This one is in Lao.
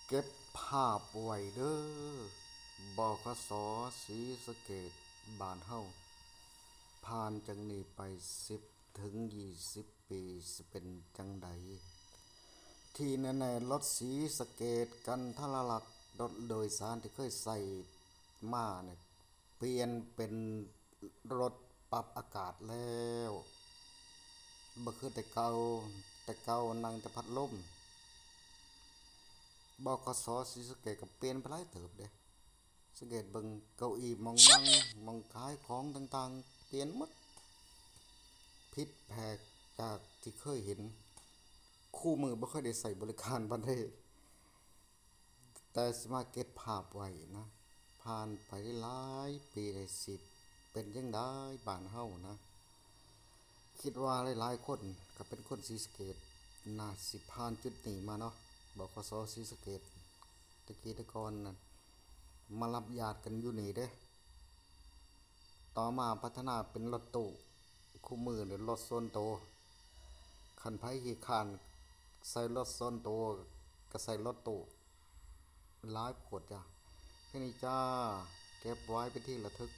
ເກັບພາບໄວ້ເດີ ບຂສ ສີສະເກດບ້ານເຮົາ. ຜ່ານຈາກນີ້ໄປສິບເຖິງຊາວປີ ຊິເປັນຈັ່ງໃດ? ທີ່ແນ່ໆ ລົດສີສະເກດ ກັນທະລະລັກ ລົດໂດຍສານທີ່ເຄີຍໃຊ້ມານີ້ ປ່ຽນເປັນລົດປັບອາກາດແລ້ວ ບໍ່ຄືແຕ່ເກົ່າ, ແຕ່ເກົ່ານັ່ງແຕ່ພັດລົມ. ບຂສ ສີສະເກດກໍປ່ຽນໄປຫຼາຍເຕີບເດ້. ສັງເກດເບິ່ງເກົ້າອີ່ໝ່ອງນັ່ງ, ໝ່ອງຂາຍຂອງຕ່າງໆ ປ່ຽນໝົດ, ຜິດແຜກຈາກທີ່ເຄີຍເຫັນ. ຄູ່ມື້ບໍ່ເຄີຍໄດ້ໃຊ້ບໍລິການປານໃດ. ແຕ່ຊິມາເກັບພາບໄວ້ນະ ຜ່ານໄປຫຼາຍປີແລ້ວ ຊິເປັນຈັ່ງໃດບ້ານເຮົານະ. ຄິດວ່າຫຼາຍໆຄົນກໍເປັນຄົນສີສະເກດ ໜ້າຊິຜ່ານຈຸດນີ້ມາເນາະ. ບຂສ ສີສະເກດ ແຕ່ກີ້ແຕ່ກ່ອນນັ້ນ ມາຮັບຍາດກັນຢູ່ນີ້ເດ້. ຕໍ່ມາພັດທະນາເປັນລົດຕູ້, ຄູ່ມື້ນີ້ລົດສ່ວນໂຕ. ຄັນໃຜຂີ້ຄ້ານໃຊ້ລົດສ່ວນໂຕ ກໍໃຊ້ລົດຕູ້. ຫຼາຍໂພດຈ້າ. ແຄ່ນີ້ຈ້າ, ເກັບໄວ້ເປັນທີ່ລະທຶກ